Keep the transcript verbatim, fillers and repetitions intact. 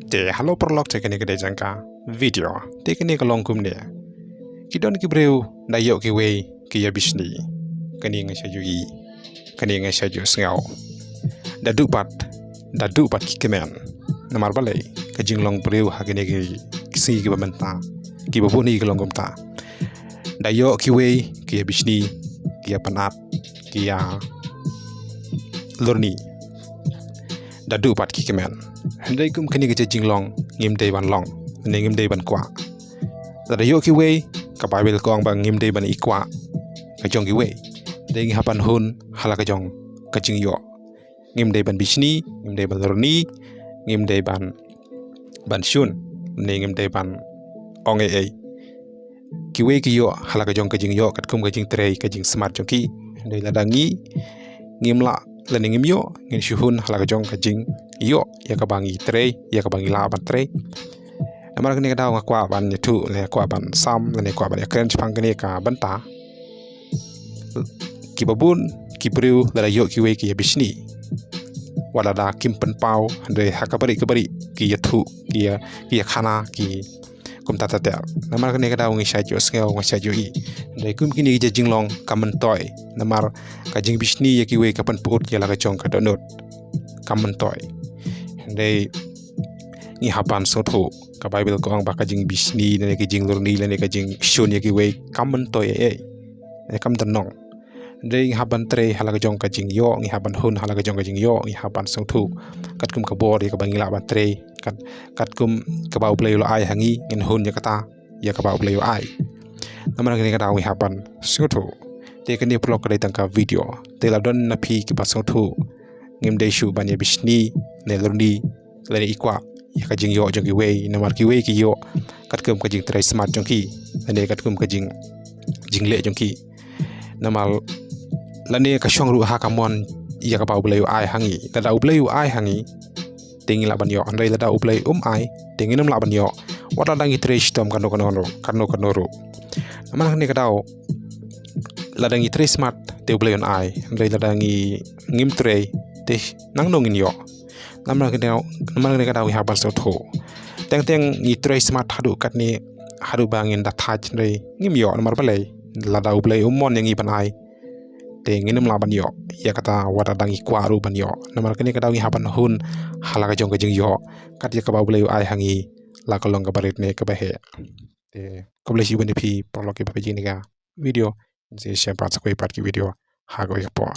Te halo paralok, te kane ka dei jong ka video. Te kane ka long kumne. Ki don ki briew da ïoh kiwei ki ïa bishni. Kane nga shait ïohi. Kane nga shait ïohsngew. Da duh pat, da duh pat ki kmen. Namar balei, ka jinglong briew ha kine ki sngi kiba mynta, kiba bun hi ka long kumta. Da ïoh kiwei ki ïa bishni, ki ïa pynat, ki ïa lorni. Da duh pat ki kmen. Hynrei kum kine ki jinglong ngim dei ban long, ne ngim dei ban kwah. Lada ïoh kiwei, ka Baibl ka ong ba ngim dei ban ïa kwah ka jong kiwei. Dei ngi hap ban hun ha la ka jong ka jingïoh. Ngim dei ban bishni, ngim dei ban lorni, ngim dei ban, ban shun, ne ngim dei ban ong ei ei. Kiwei ki ïoh ha la ka jong ka jingïoh katkum ka jingtrei, ka jingsmat jong ki. Hynrei lada ngi ngim lah lane ngim ïoh, ngin shu hun ha la ka jong ka jingïoh ïa kaba ngi trei, ïa kaba ngi lah ban trei. Namar kane ka daw nga kwah ban ïathuh, lane kwah ban sam, lane kwah ban ïakren shaphang kane ka bynta. Kiba bun ki briew lada ïoh kiwei ki ïa bishni. Wat lada kim pynpaw, hynrei ha ka bari ka bari ki ïathuh, ki ïa, ki ïakhana, ki kumta ter ter. Namar kane ka daw ngi shait ïohsngew, ngi shait ïohi. Hynrei kum kine ki jinglong kam myntoi. Namar ka jingbishni ïa kiwei ka pynput ïa la ka jong ka dohnud. Kam myntoi. Hynrei ngi hap ban sngewthuh. Ka Baibl ka ong ba ka jingbishni, lane ka jinglorni, lane ka jingshun ïa kiwei kam myntoi ei ei. Lane kam don nong. Hynrei ngi hap ban trei ha la ka jong ka jingïoh, ngi hap ban hun ha la ka jong ka jingïoh, ngi hap ban sngewthuh katkum ka bor ïa kaba ngi lah ban trei, kat, katkum kaba U Blei u la ai ha ngi, ngin hun ïa kata ïa kaba U Blei u ai. Namar kane ka daw ngi hap ban sngewthuh. Te kane paralok ka dei tang ka video. Te la don na phi kiba sngewthuh ngim dei shuh ban ïa bishni ne lorni lane ïa kwah ïa ka jingïoh jong kiwei, namar kiwei ki ïoh katkum ka jingtrei smat jong ki, lane katkum ka jing, jingleh jong ki. Namar lane ka shong ruh ha ka mon ïa kaba U Blei u ai ha ngi. Lada U Blei u ai ha ngi, te ngi lah ban ïoh. Hynrei lada U Blei um ai, te ngin ym lah ban ïoh. Wat lada ngi trei shitom kano kano ruh, kano kano ruh. Namar kane ka daw, lada ngi trei smat, te U Blei un ai. Hynrei lada ngi ngim trei, te nangno ngin ïoh. Namar kane ka daw, namar kane ka daw ngi hap ban sngewthuh. Teng teng ngi trei smat haduh katne, haduh ba ngin da thait, hynrei ngim ïoh, namar balei? Lada U Blei um mon ïa ngi ban ai, te ngin ym lah ban ïoh ïa kata wat lada ngi kwah ruh ban ïoh. Namar kane ka daw ngi hap ban hun ha la ka jong ka jingïoh, kat ïa kaba U Blei u ai ha ngi, la ka long kaba rit ne kaba heh. Te khublei shibun ïa phi paralok kiba peit ïa kane ka video. Ngin sa ïashem pat sa kawei pat ki video ha kawei ka por.